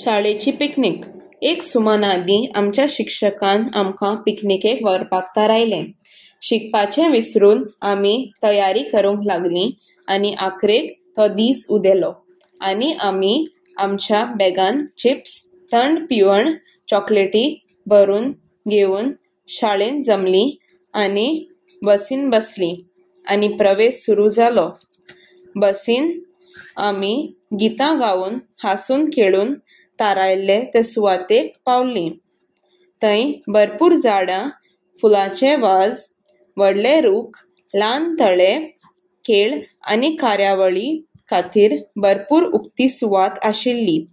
शाळेची पिकनीक. एक सुमान आदीं आमच्या शिक्षकान आमकां पिकनिकेक व्हरपाक थारायलें. शिकपाचें विसरून आमी तयारी करूंक लागलीं आनी आखरेक तो दीस उदेलो आनी आमी आमच्या बॅगान चिप्स, थंड पिवण, चॉकलेटी भरून घेवन शाळेंत जमलीं आनी बसीन बसलीं आनी प्रवेश सुरू जालो. बसीन आमी गितां गावन हांसून खेळून थारायल्ले ते सुवातेक पावलीं. थंय भरपूर झाडां, फुलांचे वाज, व्हडले रूख, ल्हान तळे, खेळ आनी कार्यावळी खातीर भरपूर उक्ती सुवात आशिल्ली.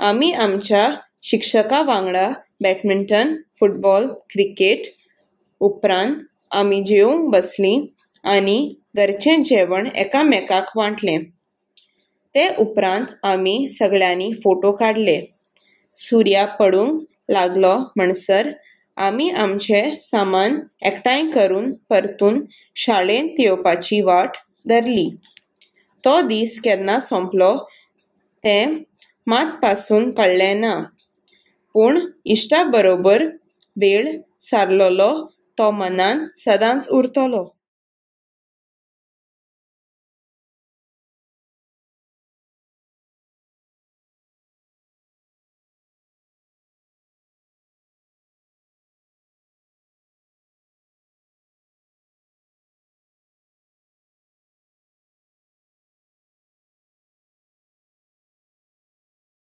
आमी आमच्या शिक्षका वांगडा बॅडमिंटन, फुटबॉल, क्रिकेट उपरांत आमी जेवंक बसलीं आनी घरचें जेवण एकामेकाक वांटलें. ते उपरांत आमी सगळ्यांनी फोटो काडले. सुर्या पडूंक लागलो म्हणसर आमी आमचें सामान एकठांय करून परतून शाळेंत येवपाची वाट धरली. तो दीस केन्ना सोंपलो तें मात पासून कळ्ळें ना, पूण इश्टा बरोबर वेळ सारलेलो तो मनांत सदांच उरतलो.